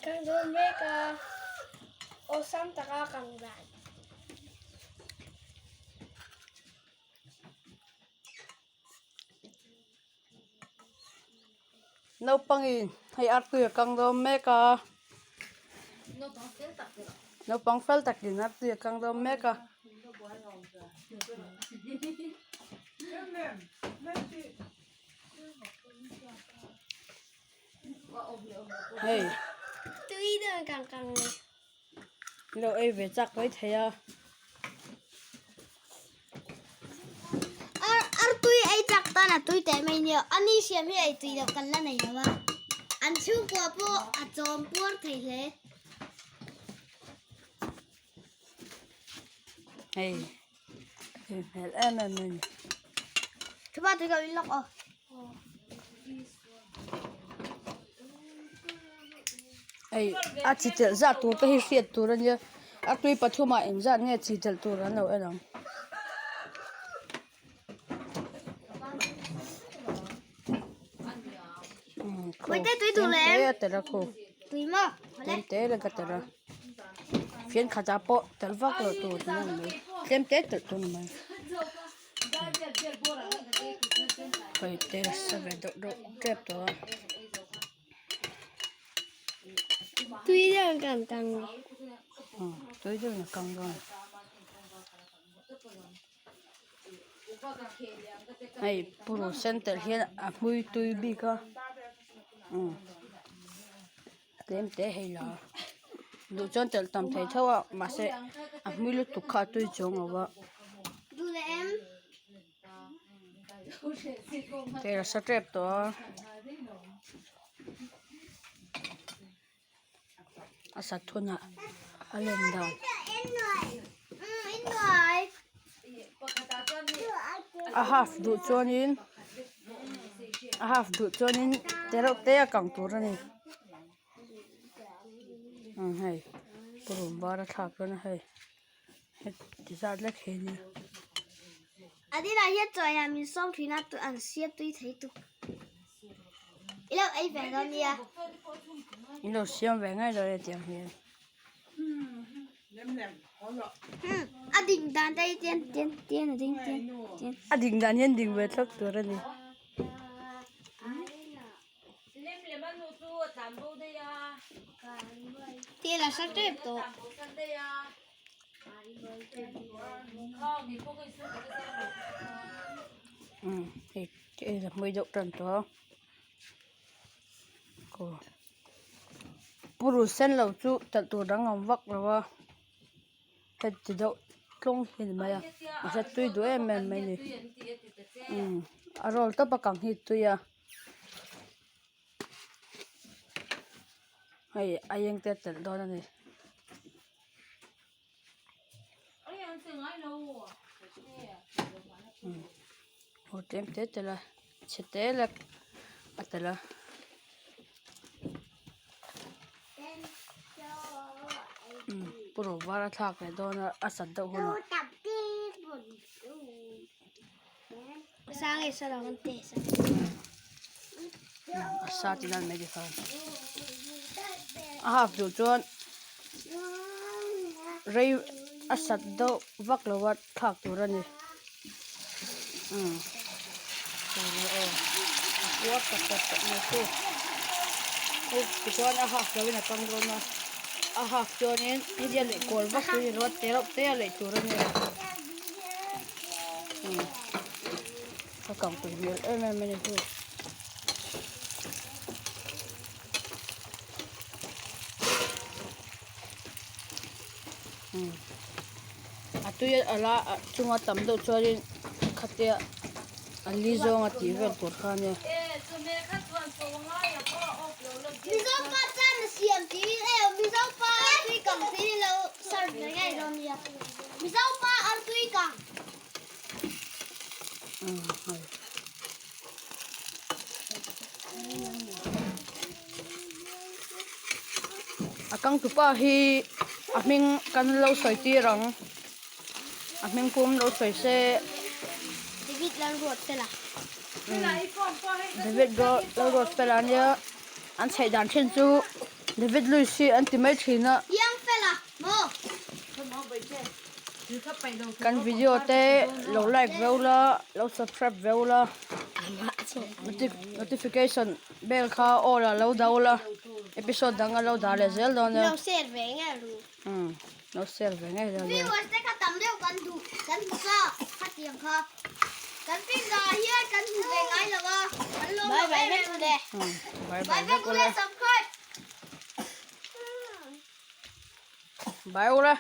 kang dawn mek a, awlsam taka kang dan. Naupangin hei artui a kang dawn mek a, naupang fel takin artui a kang dawn mek a. Hei tui dawn kang kang ni. Lo ei ve chak mai thei a. Ar ar tui ei chak tan a tui teh mai nia. A ni siam hi ei tui loh kan la nei lo a. An chhungkua pawh a chawm puar thei hle. Hei tui hmel em em mai ni. Thupa tui ka in lawk aw. Hei a chi telh zat tur te hi hriat tur a nia a tui pathum ah engzat nge chi telh tur an lo en ang. Tlem te a telh a khu tlem te la ka telh a fian khatah pawh telh vak loh tur a ni mai tlem te telh tur a ni mai. Hei te a sa ve deuh deuh tep tawh a. Tui deuh in kan kang ni. Tui deuh in a kang dawn. Hei puru sen telh hian a hmui tui bik a tlem te hei la duh chuan telh tam thei tho a mahse a hmui lutuk kha a tui chuang lo va tel a sa tep tawh a a sat hunah a len dan a half duh chuanin a half duh chuanin te reuh te a kang tur a ni umm hei purun var a thlak dawn a hei heti zat lek hi a nia. A dinah hian chaw eiah min sawm thin a an siam tui thei tuk. I lo ei ve dawn nia. I lo siam ve ngai lo e tiang hian. A ding dan te hi tian tian tian a ding tian tian. A ding dan hian ding ve thlawp tur a ni. Tel a sa tep tawh. Hei hei la hmui deuh tan tawh a aw purun sen lo chu telh tur dang a awm vak lo a heti deuh tlawng hi a ni mai a mahse tui duh em em mai a ni a roll tawp a kang hi tui a hei a eng te a telh dawn a ni. Aw tlem te tel a chhe te lek a tel a. Pu Rovara thlak leh dawn a a sat deuh hunah. A sa ti lan mai tikhan a half duh chuan rei a sat deuh vak lo a thlak tur a ni umm aw a puar tak tak tawh mai chu hei tichuan a half lo in a kang dawn a a half chuanin hetiang leh kawl vak tur a ni lo a te reuh te a leh tur a ni. A kang pui hmel em em a ni chu. A tui a la a chunga tam deuh chuanin khatia a li zawnga tih vel tur kha ania. Mizo pa artui kang. A kang tupa hi a hming kan lo sawi tir ang a hming pum lo sawi se. David Lalruatfela. David Lalruatfela ania an chheih dan thin chu. David Luiz hi an ti mai thin a. Piang fela maw? Kan video te lo like veu la, lo subscribe veu la, notification bell kha all ah lo do la, episode dang a lo dah leh zel dawn nia. Lo share ve ngei ru. Umm lo share ve ngei dawn nia. Viewers te kha tam deuh kan duh kan hmu sa khatiang kha kan pizza hian kan hmu ve ngai lo a kan lawm lo em em a ni. Umm bye Bye bye bye vek ule ule. subscribe. Bye ule.